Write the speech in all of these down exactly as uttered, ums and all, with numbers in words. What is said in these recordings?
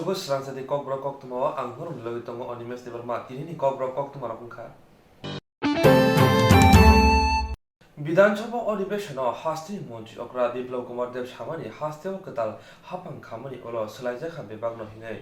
Chugo srangsa di kokborok koktwma o ang norokni logi tongo Animesh Debbarma. Tinini kokborok koktwma rok wngkha. Bidhan Sabha Adhibeshon o hasteni Montri Okra Biplab Kumar Deb samani hasteo kwtal hapang khamani ulo swlaijakha bebakno hinwi.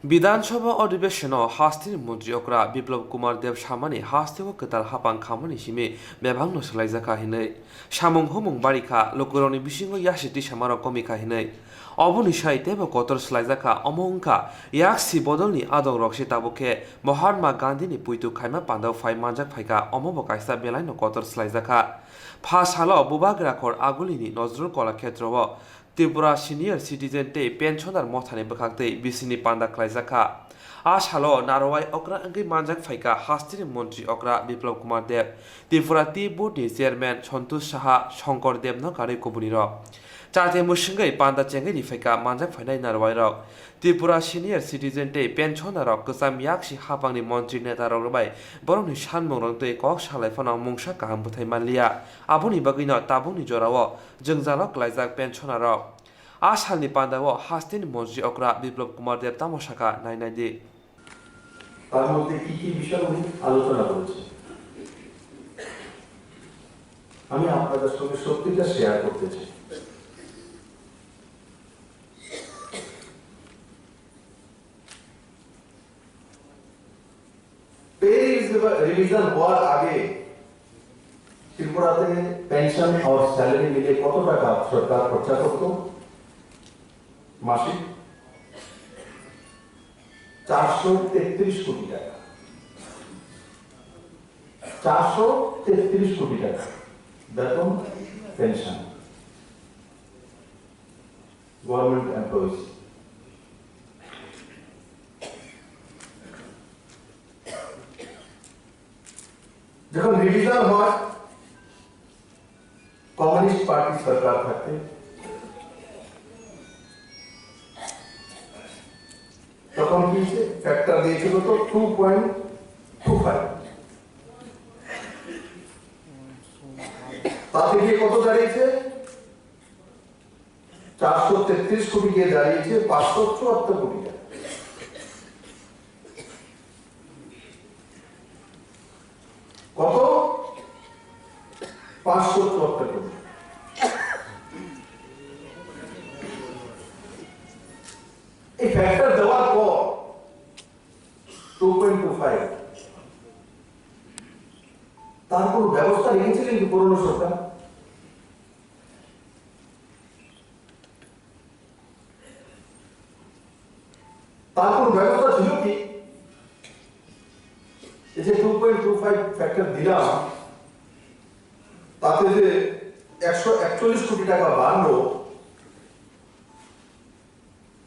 Bidhan Sabha Adhibeshon o hasteni Montri Okra Biplab Kumar Deb samani hasteo kwtal hapang khamani simi bebakno swlaijakha hinwi. Samung humung barikha, lukurokni bisingo yasi tisamarok komikha hinwi. Oboni sai teibo kotor swlaijakha, omo wngkha yaksi bodolni adongrok se tabuk khe Mahatma Gandhini puitu khaima pandao phai manjak phaikha, omobo kaisa belaino kotor swlaijakha. Pha salo Bubagra khor Agulini Nazrul Kola Khetrao Tripura Senior Citizen tei Pensioner mothani bwkhaktwi bisini panda khlaijakha. A salo narwai okra wngwi manjak phaikha hasteni Montri Okra Biplab Kumar Deb, Tripura Tea Board ni Chairman Santosh Saha, Shankar Deb no karwi kubunirok. Chate mwswngwi panda chengwi riphaikha manjak phainai narwairok. Tripura Senior Citizen tei Pensioner rok kwcham yaksi hapangni montri netarok bai borokni sanmungrok tei kok salai phano mungsa kaham bwthai manliya. Aboni bagwino tabukni jorao jwngjalo klaijak pensioner rok. A salni pandao hasteni Montri Okra Biplab Kumar Deb tamo sakha, nai nai di. তার মধ্যে কি কি বিষয় উনি আলোচনা করেছেন, আমি আপনাদের সঙ্গে সত্যিটা শেয়ার করতে চাই। পে রিভিশন হওয়ার আগে ত্রিপুরাতে পেনশন আর স্যালারি মিলে কত টাকা সরকার খরচা করত মাসিক? চারশো তেত্রিশ কোটি টাকা। চারশো তেত্রিশ কোটি টাকা বেতন, পেনশন, গভর্নমেন্ট এমপ্লয়িজ। যখন রিভিশন হয়, কমিউনিস্ট পার্টি সরকার থাকতে, তখন কি হয়েছে? ফ্যাক্টর দিয়েছিল তো টু পয়েন্ট টু ফাইভ। তাতে গিয়ে কত দাঁড়িয়েছে? চারশো তেত্রিশ কোটি গিয়ে দাঁড়িয়েছে পাঁচশো চুয়াত্তর কোটি টাকা। কত? পাঁচশো চুয়াত্তর কোটি। এই ফ্যাক্টর দেওয়ার পর টু পয়েন্ট টু ফাইভ, তার কোনো ব্যবস্থা রেখেছিলেন কি পুরনো সরকার? তার কোনো ব্যবস্থা ছিল কি? এই যে two point two five factor দিলাম, তাতে যে একশো একচল্লিশ কোটি টাকা বাড়লো,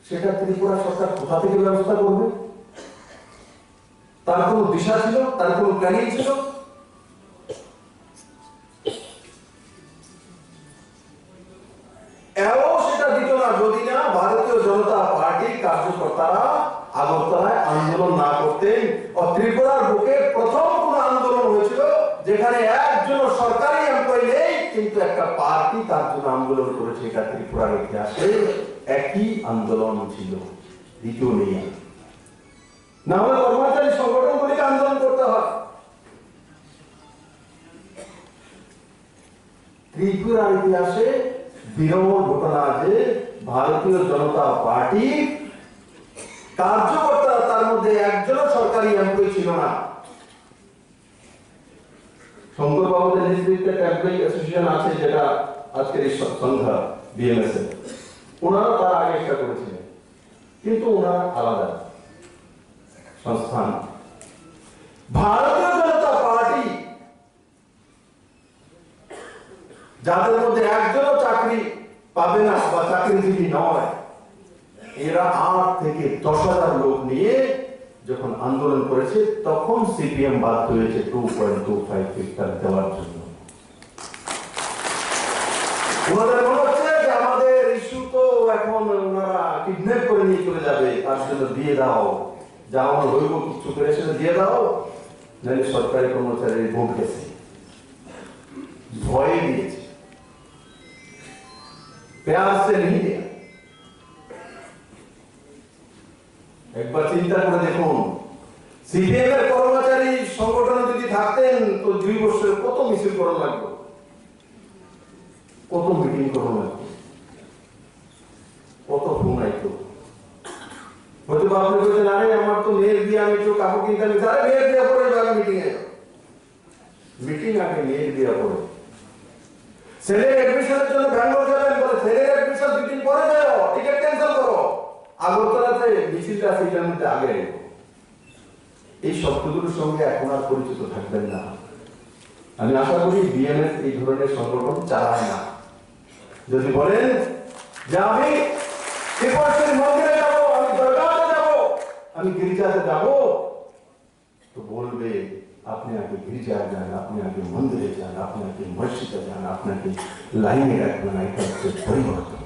সেটা ত্রিপুরা সরকার কোথা থেকে ব্যবস্থা করবে? তার কোনো দিশা ছিল? তার কোনো প্ল্যানিং ছিল? এও সেটা দিত না যদি না ভারতীয় জনতা পার্টির কার্যকর্তারা আগরতলায় আন্দোলন না করতেন। ও ত্রিপুরার বুকে প্রথম কোনো আন্দোলন হয়েছিল যেখানে একজন সরকারি এমপ্লয়ি নেই, কিন্তু একটা পার্টি তার জন্য আন্দোলন করেছে। এটা ত্রিপুরার ইতিহাসে একই আন্দোলন ছিল, দ্বিতীয় নেই। না হলে কর্মচারী সংগঠনগুলিকে আন্দোলন করতে হয়। ত্রিপুরার ইতিহাসে বিরল ঘটনা যে ভারতীয় জনতা পার্টির কার্যকর্তা, তার মধ্যে একজনও সরকারি এমপ্লয়ি ছিল না। শঙ্করবাবুদের নেতৃত্বে একটা এমপ্লয়ি অ্যাসোসিয়েশন আছে, যেটা আজকের এই স-, সংঘ, বিএমএসএ, ওনারা তার আগে একটা করেছিলেন, কিন্তু ওনারা আলাদা সংস্থান। ভারতীয় জনতা পার্টি যাদের মধ্যে একজনও চাকরি পাবে না বা চাকরিজীবী নয়, এরা আট থেকে দশ হাজার লোক নিয়ে যখন আন্দোলন করেছে, তখন সিপিএম বাধ্য হয়েছে two point two five factor দেওয়ার জন্য। ওনাদের মনে হচ্ছে যে আমাদের ইস্যু তো এখন ওনারা কিডন্যাপ করে নিয়ে চলে যাবে, তার জন্য দিয়ে দাও, যা আমার হইব কিছু করে সেটা দিয়ে দাও, নাহলে সরকারি কর্মচারীর ভোট গেছে। ভয়ে দিয়েছে। प्यार से नहीं दिया। একবার চিন্তা করে দেখুন, সিপিএম এর কর্মচারী সংগঠনে যদি থাকতেন, তো দুই বছরে কত মিছিল করা লাগতো, কত মিটিং করা লাগতো, কত ফোন আইতো। হয়তো বা আপনি বলছেন, "আরে, আমার তো মেয়ের বিয়ে, আমি একটু কাপড় কিনতে, আমি, আরে, মেয়ের বিয়ে পরে এবার মিটিং এ যাও।" মিটিং আগে, মেয়ের বিয়ে পরে। ছেলের অ্যাডমিশনের জন্য ব্যাঙ্গালোর যাবেন, বলে, "ছেলের অ্যাডমিশন দুই দিন পরে যাও, টিকিট ক্যান্সেল করো।" আগরতলাতে মিছিলটা আছে, এটার মধ্যে আগে এলো। এই শব্দগুলোর সঙ্গে এখন আর পরিচিত থাকবেন না। আমি আশা করি বিএমএস এই ধরনের সংগঠন চালায় না। যদি বলেন যে আমি ত্রিপুরেশ্বরী মন্দিরে যাব, আমি দরগাতে যাব, আমি গির্জাতে যাব, তো বলবে, "আপনি আগে গির্জায় যান, আপনি আগে মন্দিরে যান, আপনি আগে মসজিদে যান, আপনাকে লাইনে রাখবেন না।" এটা হচ্ছে পরিবর্তন।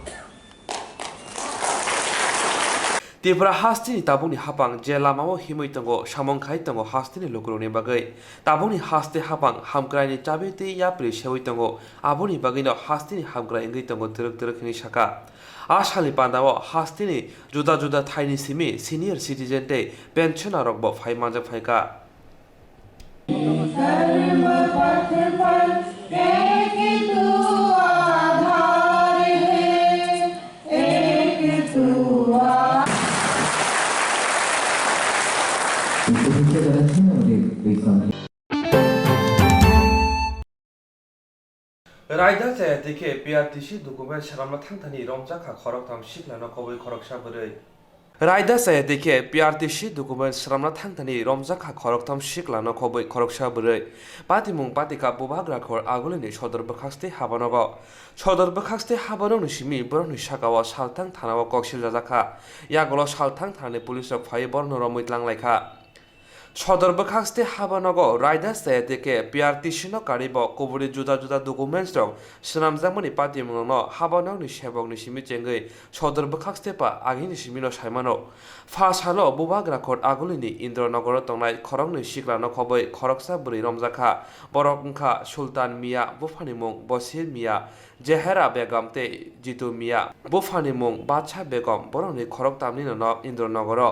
Tripura hasteni tabukni hapang je lamao himwi tongo, samung khai tongo hasteni lukurokni bagwi. Tabukni haste hapang hamkraini chabi tei yapri sewi tongo, aboni bagwino hasteni hamkrai wngwi tongo twrwk twrwk hinwi saka. A salni pandao hasteni juda juda thaini simi senior citizen tei pensioner rokbo phai manjak phaikha. শুভেচ্ছা জানাচ্ছি আমাদের এই সংঘে। Raida chaya tei khe P R T C document swnamna thangthani romjakha khoroktham siklano khobwi khoroksa bwrwi. Raida chaya tei khe P R T C document swnamna thangthani romjakha khoroktham siklano khobwi khoroksa bwrwi. Patimung patikha Bubagra khor Agulini sodor bwkhakste habanogo. Sodor bwkhakste habanogni simi borokni sakao salthang thanao kok siljajakha. Yagulo salthang thanani police rok phaiwi borokno romwi twlanglaikha. Sodor bwkhakste habanogo raida chaya tei khe P R T C no karwi bo kubuni juda juda documents rok swnamjakmani patimungno habanokni sebokni simi chengwi sodor bwkhakste pa agini simino saimano. Pha salo Bubagra khor Agulini Indronogoro tongnai khoroknwi siklano khobwi khoroksa bwrwi romjakha. Borok wngkha Sultan Mia, buphani mung Bosir Mia, Jehera Begum tei Jitu Mia. Buphani mung Bacha Begum, borokni khoroktamnino nok Indronogoro.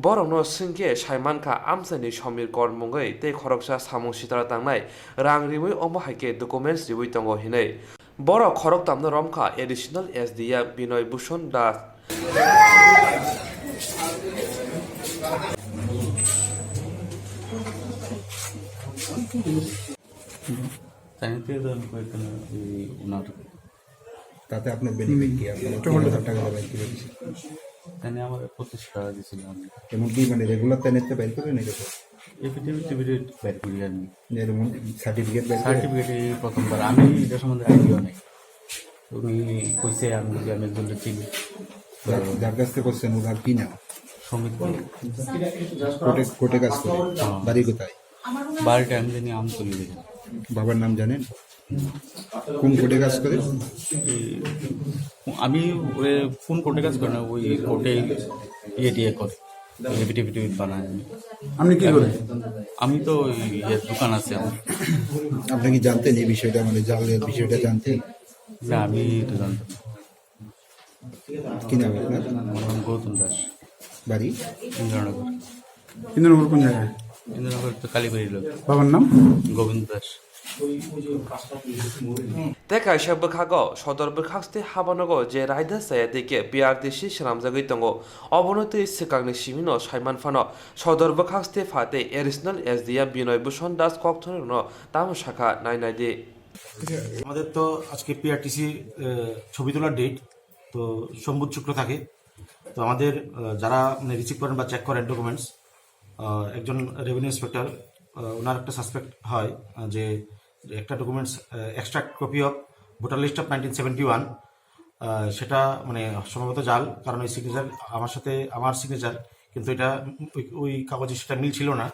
Borokno swngkhe saimankha amchaini Somir Kor mungwi tei khoroksa samung sitra tangnai rang riwi, omo hai khe documents riwi tongo hinwi. Borok khoroktamno romkha Additional S D M Binoy Bhushan Das. তাই নিতে তো আমি কয়েকদিন ওই ওনার তাতে আপনার বেনিফিট কি? আপনার একটু তিন হাজার টাকা দেবেন, কি বেশি? তাই নিয়ে আমার পঁচিশ টাকা দিয়েছিল আমি। এমনকি মানে রেগুলার তাই নিতে বের করেন এটা তো? এফিডেভিট টেফিডেভিট বের করি আমি। যেমন সার্টিফিকেট বের করেন? সার্টিফিকেট এই প্রথমবার, আমি এটা সম্বন্ধে আইডিয়া নেই। উনি কইছে আমি যে আমি একজনকে চিনি। যার, যার কাছ থেকে করছেন ওনার কি নাম? সমিত পাল। কোর্টে, কোর্টে কাজ করে? হ্যাঁ। বাড়ি কোথায়? বাড়িটা আমি জানি আমতলি জানি। বাবার নাম জানেন? কোন কোর্টে কাজ করে? এই, আমি ওই কোন কোর্টে কাজ করে না, ওই কোর্টে ইয়ে টিয়ে করে, এফিডেভিট টেফিডেভিট বানায়। আপনি কি করেন? আমি তো ওই ইয়ে দোকান আছে আমার। আপনি কি জানতেন এই বিষয়টা, মানে জালের বিষয়টা জানতেন? না, আমি তো জানতাম না। কি নাম আপনার? আমার নাম গৌতম দাস। বাড়ি? ইন্দ্রনগর। ইন্দ্রনগর কোন জায়গায়? ইন্দ্রনগর তো কালীবাড়ির লোক। বাবার নাম? গোবিন্দ Das. Tei kaisa bwkhago sodor bwkhakste habanogo je raida chaya tei khe P R T C swnamjagwi tongo, obono tei swkangni simino saiman phano sodor bwkhakste pha tei Additional S D M Binoy Bhushan Das kokthorno tamo sakha nai nai di. আমাদের তো আজকে পিআরটিসি ছবি তোলার ডেট, তো সোম বুধ শুক্র থাকে। তো আমাদের আহ, যারা মানে রিসিভ করেন বা চেক করেন ডকুমেন্টস, একজন রেভিনিউ ইন্সপেক্টর, ওনার একটা সাসপেক্ট হয় আহ, যে একটা documents, extract copy of voter list of nineteen seventy one, সেটা মানে সম্ভবত জাল, কারণ ওই সিগনেচার আমার সাথে আমার সিগনেচার, কিন্তু এটা ওই ওই কাগজে সেটা মিল ছিল না।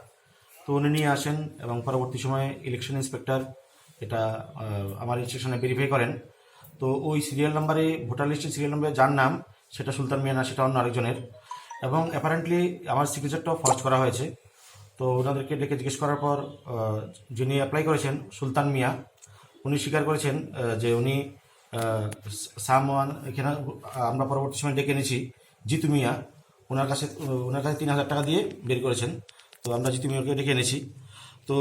তো উনি নিয়ে আসেন এবং পরবর্তী সময়ে ইলেকশন ইন্সপেক্টর এটা আহ, আমার ইনস্ট্রাকশনে ভেরিফাই করেন। তো ওই সিরিয়াল নাম্বারে, ভোটার লিস্টের সিরিয়াল নাম্বারে যার নাম, সেটা সুলতান মিয়া না, সেটা অন্য আরেকজনের। এবং অ্যাপারেন্টলি আমার সিগনেচারটাও ফর্জ করা হয়েছে। তো ওনাদেরকে ডেকে জিজ্ঞেস করার পর আহ, যিনি অ্যাপ্লাই করেছেন সুলতান মিয়া, উনি স্বীকার করেছেন আহ, যে উনি সামওয়ান, এখানে আহ, আমরা পরবর্তী সময় ডেকে এনেছি জিতু মিয়া, ওনার কাছে, ওনার কাছে তিন হাজার টাকা দিয়ে বের করেছেন। তো আমরা জিতু মেয়রকে ডেকে এনেছি। তো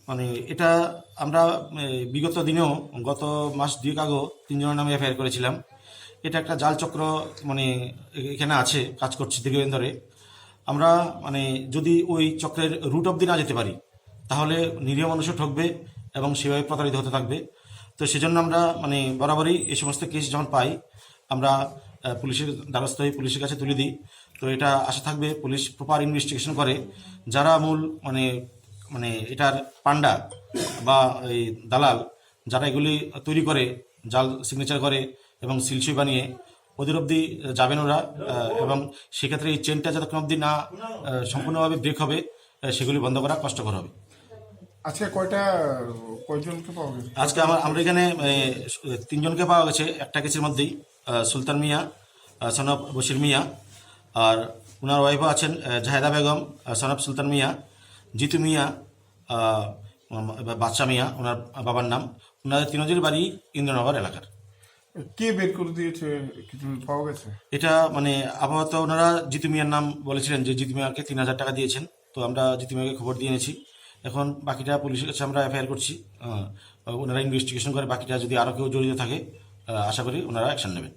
মানে এটা আমরা, এ, বিগত দিনেও, গত মাস দুয়েক আগেও তিনজনের নামে এফআইআর করেছিলাম। এটা একটা জাল চক্র, মানে এ-, এখানে আছে, কাজ করছে দীর্ঘদিন ধরে। আমরা মানে যদি ওই চক্রের রুট অবধি না যেতে পারি, তাহলে নিরীহ মানুষও ঠকবে এবং সেভাবে প্রতারিত হতে থাকবে। তো সেজন্য আমরা মানে বরাবরই এই সমস্ত কেস যখন পাই, আমরা, আহ, পুলিশের দ্বারস্থ হয়ে পুলিশের কাছে তুলে দিই। তো এটা আশা থাকবে পুলিশ প্রপার ইনভেস্টিগেশন করে, যারা মূল মানে, মানে এটার পান্ডা বা এই দালাল, যারা এগুলি তৈরি করে, জাল সিগনেচার করে এবং সিলসই বানিয়ে, ওদের অবধি যাবেন ওরা। আহ, এবং সেক্ষেত্রে এই চেনটা যতক্ষণ অবধি না, আহ, সম্পূর্ণভাবে ব্রেক হবে, আহ, সেগুলি বন্ধ করা কষ্টকর হবে। আজকে কয়টা, কয়জনকে পাওয়া গেছে? আজকে আমার, আমরা এখানে, এ, তিনজনকে পাওয়া গেছে একটা কেসের মধ্যেই। আহ, সুলতান মিয়া, আহ, সন অফ বশির মিয়া, আর ওনার ওয়াইফও আছেন, আহ, জাহেদা বেগম, আহ, সন অফ সুলতান মিয়া, জিতু মিয়া, আহ, উম, বাদশা মিয়া ওনার বাবার নাম। ওনাদের তিনজনের বাড়ি ইন্দ্রনগর এলাকার। কে বের করে দিয়েছে, কিছু পাওয়া গেছে? এটা মানে আপাতত ওনারা জিতু মিয়ার নাম বলেছিলেন যে জিতু মিয়াকে তিন হাজার টাকা দিয়েছেন। তো আমরা জিতু মিয়াকে খবর দিয়ে এনেছি। এখন বাকিটা পুলিশের কাছে আমরা এফআইআর করছি। আহ, ওনারা ইনভেস্টিগেশন করে বাকিটা যদি আরও কেউ জড়িত থাকে, আহ, আশা করি ওনারা অ্যাকশন নেবেন।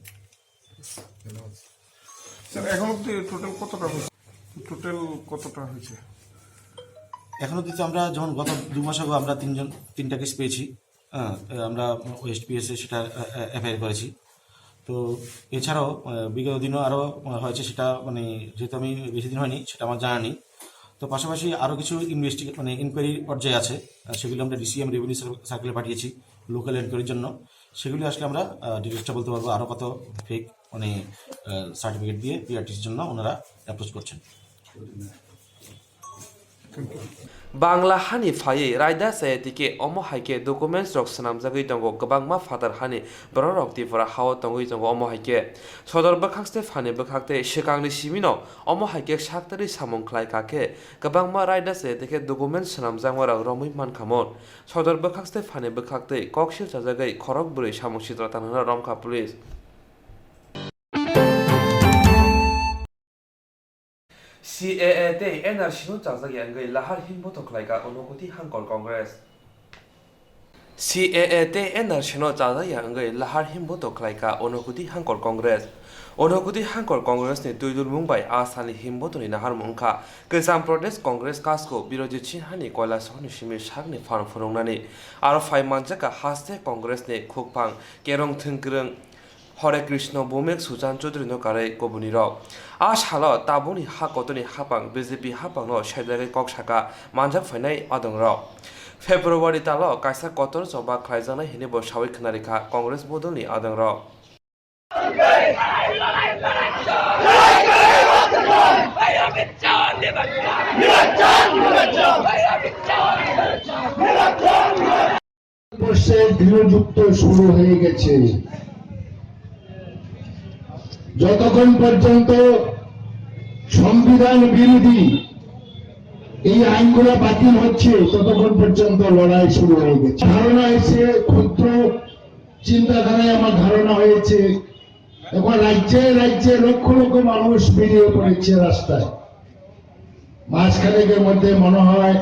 স্যার, এখন অব্দি টোটাল কতটা হয়েছে? টোটাল কতটা হয়েছে? এখন অব্দি তো আমরা যেমন গত দু মাস আগে আমরা তিনজন, তিনটা কেস পেয়েছি। হ্যাঁ, আমরা ওএসপিএস এ সেটা, আহ, আহ, এফআইআর করেছি। তো এছাড়াও, আহ, বিগত দিনও আরও, আহ, হয়েছে, সেটা মানে যেহেতু আমি বেশি দিন হয়নি, সেটা আমার জানা নেই। তো পাশাপাশি আরও কিছু ইনভেস্টিগে-, মানে ইনকোয়ারি পর্যায়ে আছে, আহ, সেগুলো আমরা ডিসি এবং রেভিনিউ সার্কেলে পাঠিয়েছি লোকাল এনকোয়ারির জন্য। সেগুলি আসলে আমরা, আহ, ডিটেলসটা বলতে পারবো, আরও কত ফেক মানে, আহ, সার্টিফিকেট দিয়ে পিআরটিসির জন্য ওনারা অ্যাপ্রোচ করছেন। Bangla hani phaiwi raida chaya tike omo hai khe documents rok swnamjagwi tongo kwbangma phatar hani borok rok Tripura hao tongwi tongo omo hai khe sodor bwkhak tei phani bwkhak tei swkangni simino omo hai khe saktharwi samung khlai kha khe kwbangma raida chaya tike documents swnamjakma rok romwi mankha mon. Sodor bwkhak tei phani bwkhak tei kok sil chajagwi khorok bwrwi samung sitra tangnano romkha police. C A A tei N R C no chajak ya wngwi lahar himboto khlaikha Unokoti Hangkor Congress. C A A tei N R C no chajak ya wngwi lahar himboto khlaikha Unokoti Hangkor Congress. Unokoti Hangkor Congress ni twidulmung bai a salni himbotoni naharmung wngkha Kwcham Pradesh Congress Kasko Birojit Sinha ni Koilasahar ni simi sakni phan phunuknani. Aro phai manjakha haste Congress ni khukphang Kerong Thwngkwrwng Hare Krishna Bhumik Sujan Chaudhary no karwi kubunirok. A salo tabukni ha kotorni haphang B J P haphangno saidagwi kok saka manjak phainai adongrok. February talo kaisa kotor choba khlaijaknai hinwi bo sawi khwnarikha Congress bodolni adongrok. ভারতবর্ষে গৃহযুদ্ধ শুরু হয়ে গেছে। যতক্ষণ পর্যন্ত সংবিধান বিরোধী এই আইনগুলো বাতিল হচ্ছে, ততক্ষণ পর্যন্ত লড়াই শুরু হয়ে গেছে। ধারণা এসে ক্ষুদ্র চিন্তাধারায় আমার ধারণা হয়েছে, এখন রাজ্যে রাজ্যে লক্ষ লক্ষ মানুষ বেরিয়ে পড়েছে রাস্তায়। মাসখানেকের মধ্যে মনে হয়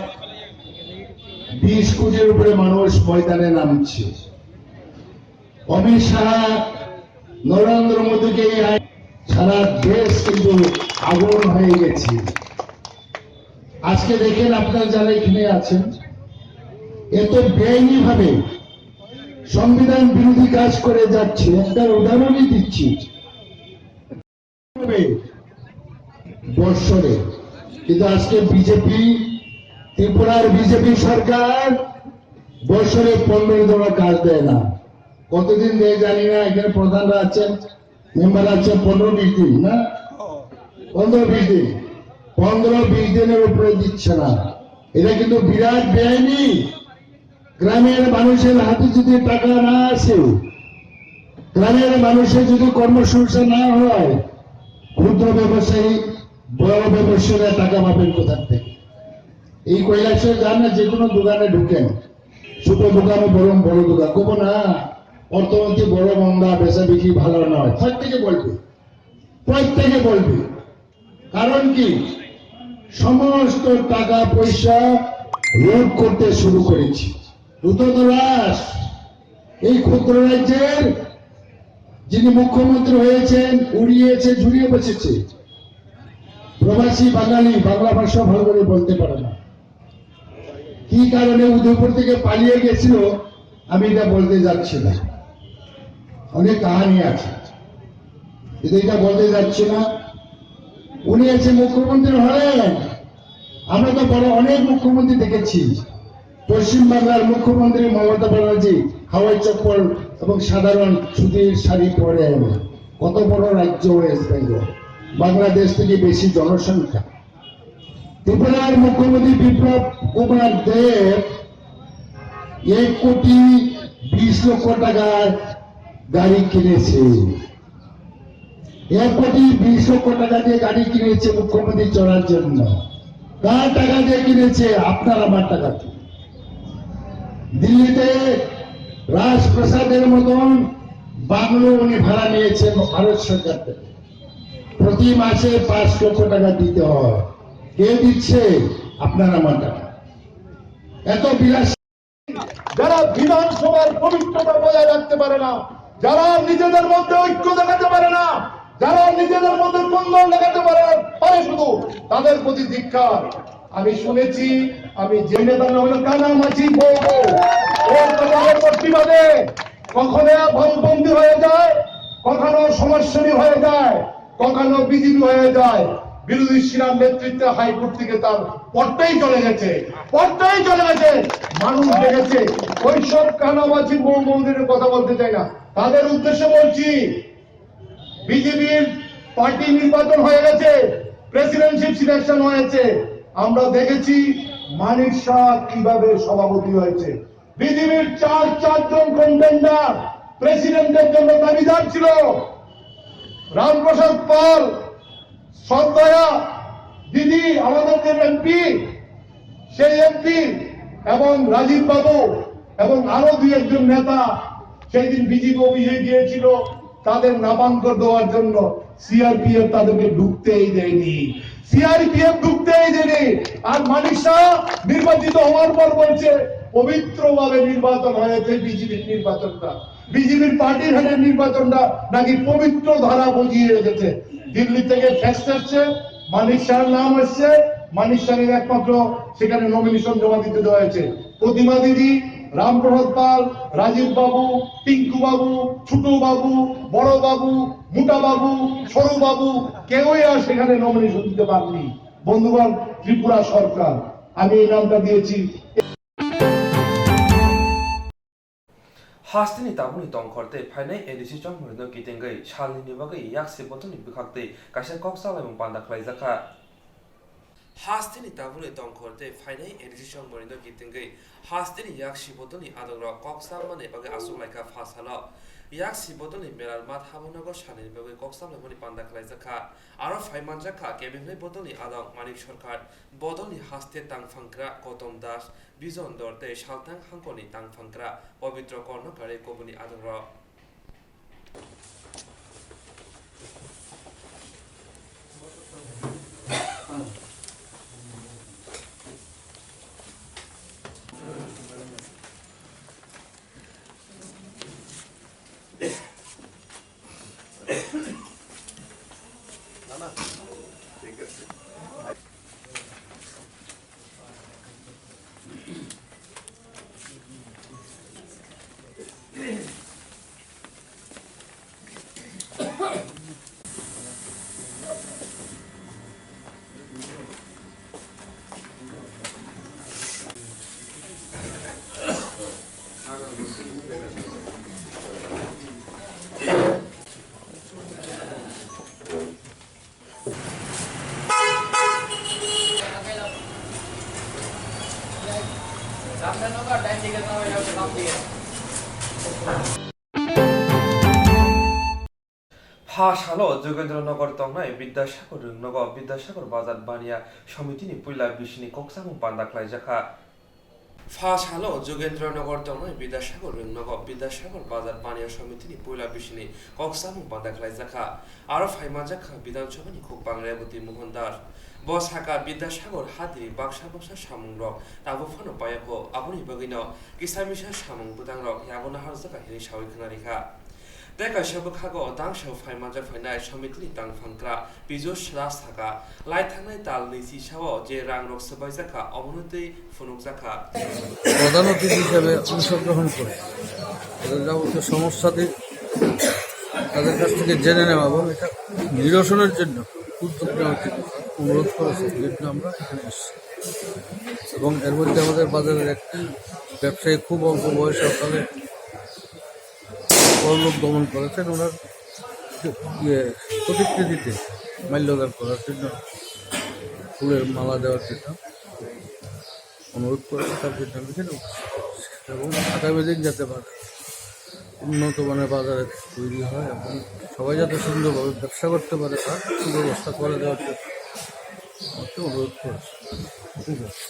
বিশ কোটির উপরে মানুষ ময়দানে নামছে। অমিত শাহ, নরেন্দ্র মোদীকে এই আইন, সারা দেশ কিন্তু আগুন হয়ে গেছে। আজকে দেখেন, আপনারা যারা এখানে আছেন, এত বেআইনি ভাবে সংবিধান বিরোধী কাজ করে যাচ্ছে, একটা উদাহরণই দিচ্ছি। বৎসরে, কিন্তু আজকে বিজেপি, ত্রিপুরার বিজেপি সরকার বছরে পনেরো দিনও কাজ দেয় না। কতদিন দেয় জানি না, এখানে প্রধানরা আছেন, মেম্বার আছে, পনেরো বিশ দিন না, পনেরো বিশ দিন, পনেরো বিশ দিনের উপরে দিচ্ছে না। এটা কিন্তু বিরাট বেআইনি। গ্রামের মানুষের হাতে যদি টাকা না আসে, গ্রামের মানুষের যদি কর্মসংস্থান না হয়, ক্ষুদ্র ব্যবসায়ী, বড় ব্যবসায়ীরা টাকা পাবেন কোথার থেকে? এই কৈলাসহর যান না, যে কোনো দোকানে ঢুকেন, ছোট দোকানও বরং বড় দোকান, কব না, অর্থনীতি বড় মন্দা, বেচা বিক্রি ভালো নয়, প্রত্যেকে বলবে, প্রত্যেকে বলবে। কারণ কি? সমস্ত টাকা পয়সা লুট করতে শুরু করেছে। দ্রুত দাস এই ক্ষুদ্র রাজ্যের যিনি মুখ্যমন্ত্রী হয়েছেন, উড়িয়েছে, ঝুড়িয়ে বসেছে। প্রবাসী বাঙালি বাংলা ভাষা ভালো করে বলতে পারে না। কি কারণে উদয়পুর থেকে পালিয়ে গেছিল, আমি এটা বলতে যাচ্ছি না, অনেক কাহিনী আছে, কিন্তু এটা বলতে যাচ্ছি না। উনি এসে মুখ্যমন্ত্রী হলেন, আমরা তো বড় অনেক মুখ্যমন্ত্রী দেখেছি। পশ্চিম বাংলার মুখ্যমন্ত্রী মমতা ব্যানার্জি হাওয়াই চপ্পল এবং সাধারণ সুতির শাড়ি পরেন। কত বড় রাজ্য ওয়েস্ট বেঙ্গল, বাংলাদেশ থেকে বেশি জনসংখ্যা। ত্রিপুরার মুখ্যমন্ত্রী বিপ্লব কুমার দেব এক কোটি বিশ লক্ষ টাকার গাড়ি কিনেছে। এক কোটি বিশ লক্ষ টাকা দিয়ে গাড়ি কিনেছে মুখ্যমন্ত্রী চড়ার জন্য। কার টাকা দিয়ে কিনেছে? আপনার আমার টাকা দিয়ে। দিল্লিতে রাজপ্রাসাদের মতন বাংলো উনি ভাড়া নিয়েছেন ভারত সরকার থেকে। প্রতি মাসে পাঁচ লক্ষ টাকা দিতে হয়। কে দিচ্ছে? আপনার আমার টাকা। এত বিলাস। যারা বিধানসভার পবিত্রতা বজায় রাখতে পারে না, যারা নিজেদের মধ্যে ঐক্য দেখাতে পারে না, যারা নিজেদের মধ্যে বন্ধন দেখাতে পারে না, পারে শুধু, তাদের প্রতি ধিক্কার। আমি শুনেছি, আমি যে নেতা নাম হলো কানামাছি বউ বউ, ও তাদের প্রতিবাদে কখনো ভাঙপন্থী হয়ে যায়, কখনো সমাজসেবী হয়ে যায়, কখনো বিজেপি হয়ে যায়। বিরোধী সেনার নেতৃত্বে হাইকোর্ট থেকে তার পদটাই চলে গেছে, পদটাই চলে গেছে। মানুষ দেখেছে। ওইসব কানামাছি বউ বউদের কথা বলতে চাই না, তাদের উদ্দেশ্যে বলছি, বিজেপির পার্টি নির্বাচন হয়ে গেছে, প্রেসিডেন্টশিপ সিলেকশন হয়েছে। আমরা দেখেছি মানিক শাহ কিভাবে সভাপতি হয়েছে। বিজেপির চার চারজন কন্টেন্ডার প্রেসিডেন্টের জন্য দাবিদার ছিল। রামপ্রসাদ পাল, শ্রদ্ধেয়া দিদি, আমাদের যে এমপি, সেই এমপি এবং রাজীব বাবু এবং আরো দুই একজন নেতা সেই দিন বিজেপি অফিসে গিয়েছিল তাদের নামাঙ্কন দেওয়ার জন্য। সিআরপিএফ তাদেরকে ঢুকতেই দেয়নি, সিআরপিএফ ঢুকতেই দেয়নি। আর মানিক শাহ নির্বাচিত হওয়ার পর বলছে পবিত্রভাবে নির্বাচন হয়েছে বিজেপির নির্বাচনটা, বিজেপির পার্টির হাতে নির্বাচনটা নাকি পবিত্র ধারা বজিয়ে রেখেছে। দিল্লি থেকে ফ্যাক্স এসছে, মানিক শাহর নাম এসছে, মানিক শাহের একমাত্র সেখানে নমিনেশন জমা দিতে দেওয়া হয়েছে। প্রতিমা দিদি, রামপ্রসাদ পাল, রাজীব বাবু, টিঙ্কু বাবু, ছোট বাবু, বড় বাবু, মোটা বাবু, সরু বাবু, কেউই আর সেখানে নমিনেশন দিতে পারেনি। বন্ধুগণ, ত্রিপুরা সরকার, আমি এই নামটা দিয়েছি। Hasteni tabukni tongkhor tei phainai A D C chongmorino kitingwi salnini bagwi yaksi bodolni bwkhak tei kaisa kok chalaimung panda khlaijakha. Hasteni tabukni tongkhor tei phainai A D C chongmorino kitingwi hasteni yaksi bodolni adongrok kok chamani bagwi achuk laikha pha salo. Yaksi bodolni Melar Math Habunogo salnini bagwi kok chalaimani panda khlaijakha. Aro phai manjakha Kebemlai bodolni adong Manik Sarkar, bodolni haste tangphangkra Kotom Das, Bijon Dor tei Salthang Hangkoni tangphangkra Pobitro Kornokari kubuni adongrok. Pha salo Jogendra Nagar tongnai Bidyasagar Rwngnogo Bidyasagar Bazar Baniya Somitini puila bisini kok chamung panda khlaijakha. Pha salo Jogendra Nagar tongnai Bidyasagar Rengnogo Bidyasagar Bazar Paniya Samitini puila bisini kok samung banda khlaijakha. Aro phaimanjakha Bidhan Sabhani Khukbang Reboti Mohan Das. Bo sakha Bidyasagar hatini baksa baksa samungrok tabuk phano payakho, aboni bagwino kisa misa samung bwtangrok yago naharjakha hinwi sawi khwnarikha. Tei kaisa bwkhago tangsa phaimanjak phainai Samitini tangphangkra Piyush Das sakha, lai thangnai tal nwi chisao je rangrok swbaijak kha, omono twi phunukjak kha. প্রধান অতিথি হিসেবে অংশগ্রহণ করে তাদের যাবতীয় সমস্যাদি তাদের কাছ থেকে জেনে নেওয়া এবং এটা নিরসনের জন্য উদ্যোগ নেওয়ার জন্য অনুরোধ করেছে, এই জন্য আমরা এখানে এসেছি। এবং এর মধ্যে আমাদের বাজারের এক ব্যবসায়ী খুব অল্প বয়সে অকালে পরলোক গমন করেছেন। ওনার ইয়ে প্রতিকৃতিতে মাল্যদান করার জন্য, ফুলের মালা দেওয়ার জন্য অনুরোধ করেছে, তার জন্য আমি এখানে উপস্থিত হয়েছি। এবং আগামী দিন যাতে বাজার উন্নত মানের বাজারে তৈরি হয় এবং সবাই যাতে সুন্দরভাবে ব্যবসা করতে পারে, তার সুব্যবস্থা করে দেওয়ার জন্য আমাকে অনুরোধ করেছে। ঠিক আছে।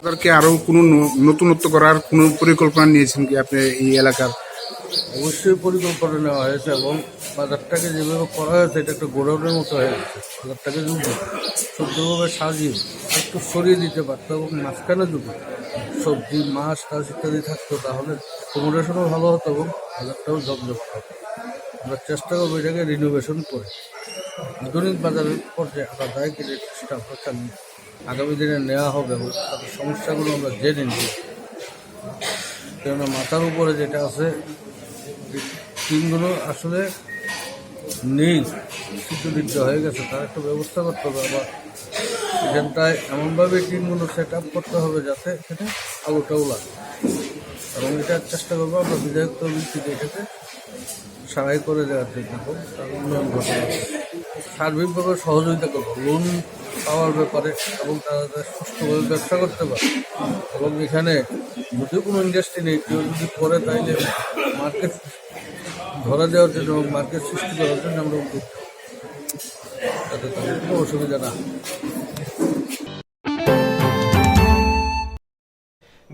তাদেরকে আরো কোনো ন-, নতুনত্ব করার কোনো পরিকল্পনা নিয়েছেন কি আপনি এই এলাকার? অবশ্যই পরিকল্পনা নেওয়া হয়েছে এবং বাজারটাকে যেভাবে করা হয়েছে, এটা একটা গোডাউনের মতো হয়ে গেছে। বাজারটাকে যদি সুন্দরভাবে সাজিয়ে একটু সরিয়ে দিতে পারতো এবং মাঝখানে যদি সবজি, মাছ টাছ ইত্যাদি থাকতো, তাহলে অ্যাকোমোডেশনও ভালো হতো এবং বাজারটাও জমজমাট হতো। আমরা চেষ্টা করবো এটাকে রিনোভেশন করে আধুনিক বাজারের পর্যায়ে আনা যায় কিনা, চেষ্টা আমরা চালিয়ে আগামী দিনে নেওয়া হবে এবং তাদের সমস্যাগুলো আমরা জেনে নিব। কেননা মাথার উপরে যেটা আছে, এই টিনগুলো আসলে নেই, ছিদ্র টিদ্র হয়ে গেছে, তার একটা ব্যবস্থা করতে হবে। আবার এখানটায় এমনভাবে টিনগুলো সেট আপ করতে হবে যাতে এখানে আলোটাও লাগে। এবং এটা চেষ্টা করবো আমরা বিধায়ক তহবিল থেকে এটাকে সারাই করে দেওয়ার জন্য হোক, তার উন্নয়ন ঘটানোর জন্য। সার্বিকভাবে সহযোগিতা করবো লোন পাওয়ার ব্যাপারে এবং তারা যাতে সুস্থভাবে ব্যবসা করতে পারে। এবং এখানে যদিও কোনো ইন্ডাস্ট্রি নেই, কেউ যদি করে তাইলে মার্কেট ধরা দেওয়ার জন্য এবং মার্কেট সৃষ্টি করার জন্য আমরা উদ্যোগ নেব, যাতে তাদের কোনো অসুবিধা না হয়।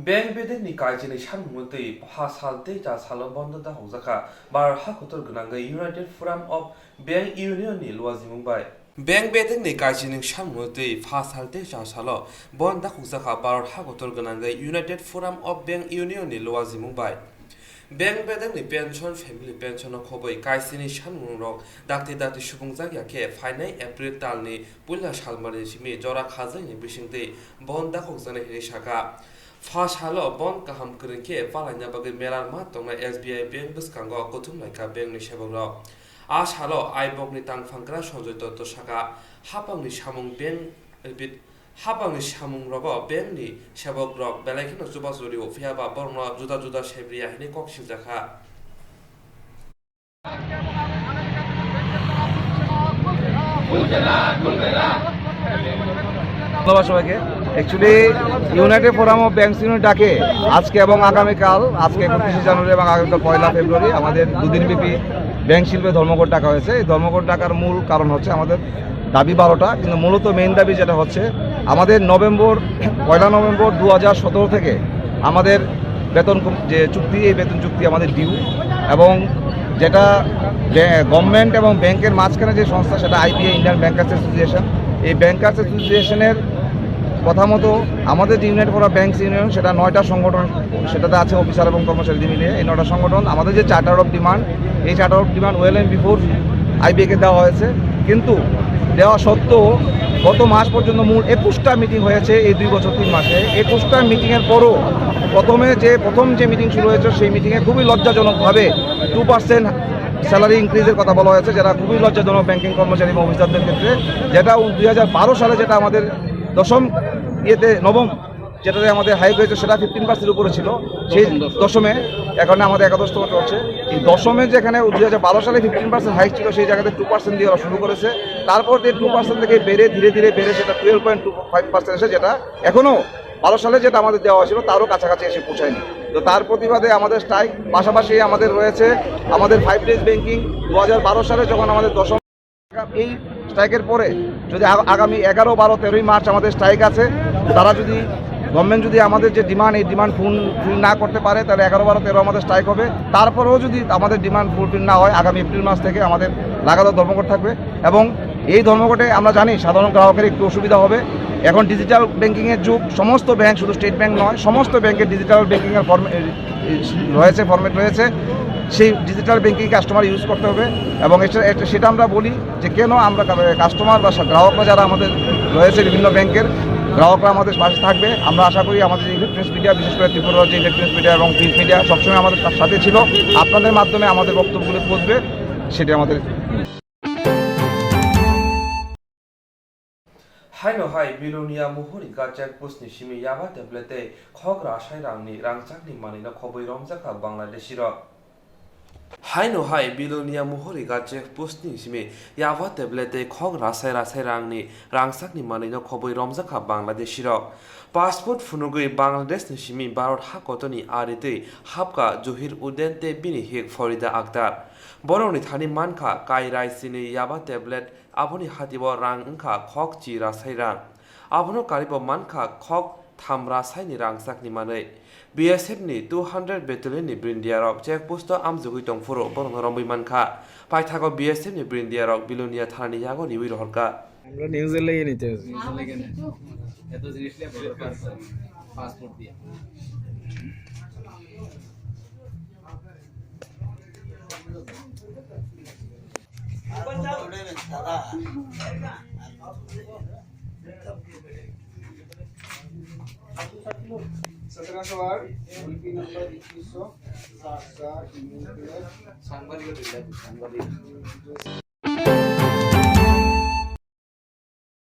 Bank bedekni kaichini samungno twi pha sal tei cha salo bondo dakhokjakha Bharat hakotor gwnangwi United Forum of Bank Union ni luajimung bai. Bank bedekni kaichini samungno twi pha sal tei cha salo bondo dakhokjakha Bharat hakotor gwnangwi United Forum of Bank Union ni luajimung bai. Bank bedekni pension, family pension no khobwi kaichini samungrok dakti dakti subungjak ya khe phainai April talni puila salmani simi jora khajakni bisingtwi bondo dakhokjaknai hinwi sakha. Pha salo bondo kaham kwrwng khe palaina bagwi melarma tongnai S B I bank bwskango kuthum laikha bank ni sebokrok. A salo Aibokni tangphangkra Sanjoy Dotto sakha, hapangni samung bank, repeat, hapangni samungrogo bank ni sebokrok belai kheno chubachu rio, phiyaba borokno juda juda sebri ya hinwi kok siljakha. ধন্যবাদ সবাইকে। Actually United forum of banks union ডাকে আজকে এবং আগামীকাল, আজকে একত্রিশে জানুয়ারি এবং আগামীকাল পয়লা ফেব্রুয়ারি আমাদের দুদিনব্যাপী ব্যাংক শিল্পে ধর্মঘট ডাকা হয়েছে। এই ধর্মঘট ডাকার মূল কারণ হচ্ছে আমাদের দাবি বারোটা, কিন্তু মূলত মেইন দাবি যেটা হচ্ছে আমাদের নভেম্বর, পয়লা নভেম্বর দু হাজার সতেরো থেকে আমাদের বেতন কম-, যে চুক্তি, এই বেতন চুক্তি আমাদের ডিউ, এবং যেটা বে-, গভর্নমেন্ট এবং ব্যাংকের মাঝখানে যে সংস্থা, সেটা আইবিএ, ইন্ডিয়ান ব্যাংকার্স অ্যাসোসিয়েশন। এই ব্যাংকার্স অ্যাসোসিয়েশনের কথা মতো আমাদের যে ইউনাইটেড ফর ব্যাংকস ইউনিয়ন, সেটা নয়টা সংগঠন, সেটাতে আছে অফিসার এবং কর্মচারীদের মিলিয়ে এই নয়টা সংগঠন। আমাদের যে চার্টার অফ ডিমান্ড, এই charter of demand well and before আইবিএকে দেওয়া হয়েছে, কিন্তু দেওয়া সত্ত্বেও গত মাস পর্যন্ত মূল একুশটা মিটিং হয়েছে এই দুই বছর তিন মাসে। একুশটা মিটিংয়ের পরও প্রথমে যে, প্রথম যে মিটিং শুরু হয়েছে, সেই মিটিংয়ে খুবই লজ্জাজনকভাবে টু পার্সেন্ট স্যালারি ইনক্রিজের কথা বলা হয়েছে, যেটা খুবই লজ্জাজনক ব্যাংকিং কর্মচারী এবং অফিসারদের ক্ষেত্রে। যেটা দুই হাজার বারো সালে যেটা আমাদের দশম ইয়েতে, নবম যেটাতে আমাদের হাইক হয়েছে, সেটা ফিফটিন পার্সেন্ট উপরে ছিল, সেই দশমে, এখন আমাদের একাদশতম চলছে। এই দশমে যেখানে দুই হাজার বারো সালে ফিফটিন পার্সেন্ট হাইক ছিল, সেই জায়গাতে টু পার্সেন্ট দিয়ে ওরা শুরু করেছে। তারপর যে টু পার্সেন্ট থেকে বেড়ে, ধীরে ধীরে বেড়ে সেটা twelve point two five percent এসে, যেটা এখনো বারো সালে যেটা আমাদের দেওয়া হয়েছিল, তারও কাছাকাছি এসে পৌঁছায়নি। তো তার প্রতিবাদে আমাদের স্ট্রাইক, পাশাপাশি আমাদের রয়েছে আমাদের ফাইভ ডেজ ব্যাংকিং। দু হাজার বারো সালে যখন আমাদের দশম এই স্ট্রাইকের পরে যদি আগ-, আগামী এগারো, বারো, তেরোই মার্চ আমাদের স্ট্রাইক আছে, তারা যদি গভর্নমেন্ট যদি আমাদের যে ডিমান্ড, এই ডিমান্ড ফুলফিল না করতে পারে, তাহলে এগারো বারো তেরো আমাদের স্ট্রাইক হবে। তারপরেও যদি আমাদের ডিমান্ড ফুলফিল না হয়, আগামী এপ্রিল মাস থেকে আমাদের লাগাতার ধর্মঘট থাকবে। এবং এই ধর্মঘটে আমরা জানি সাধারণ গ্রাহকের একটু অসুবিধা হবে। এখন ডিজিটাল ব্যাংকিংয়ের যুগ, সমস্ত ব্যাংক, শুধু স্টেট ব্যাংক নয়, সমস্ত ব্যাংকের ডিজিটাল ব্যাংকিংয়ের ফর্মে রয়েছে, ফরম্যাট রয়েছে। সেই ডিজিটাল ব্যাংকিং কাস্টমার ইউজ করতে হবে। এবং এটা, এটা, সেটা আমরা বলি যে কেন আমরা কা-, কাস্টমার বা সা-, গ্রাহকরা যারা আমাদের রয়েছে বিভিন্ন ব্যাংকের, গ্রাহকরা আমাদের পাশে থাকবে। আমরা আশা করি আমাদের যে ইলেকট্রনিক্স মিডিয়া, বিশেষ করে ত্রিপুরা রাজ্যে ইলেকট্রনিক্স মিডিয়া এবং প্রিন্ট মিডিয়া সবসময় আমাদের সাথে ছিল। আপনাদের মাধ্যমে আমাদের বক্তব্যগুলো পৌঁছবে, সেটা আমাদের Haino hai Bilonia Muhurika checkpost ni simi yaba tablet tei khok rasai rangni rangchakni manwino khobwi romjakha Bangladeshi rok. Haino hai Bilonia Muhurika checkpost ni simi yaba tablet tei khok rasai rasai rangni rangchakni manwino khobwi romjakha Bangladeshi rok. Passport phunugwi Bangladesh ni simi Bharat ha kotorni aritwi hapkha Johir Uddin tei bini hik Farida Akhtar. Borokni thani mankha kai rai chini yaba tablet. Aboni hati o rang wngkha khok chi rasai rang. Abono karibo mankha khok tham rasaini rangchakni manwi. B S F ni two hundred battalion ni brindia rok check post o amjogwi tongphuru borokno romwi mankha. Paithago B S F ni brindia rok Bilonia thanani yago riwi rohorkha. আমরা নিউজে লেগে নিতে হবে। এত জিনিস নিয়ে বড় পাসপোর্ট দিয়ে। सत्रह सौ आठ, उनकी नंबर इक्कीस सौ साठ का ईमेल पे।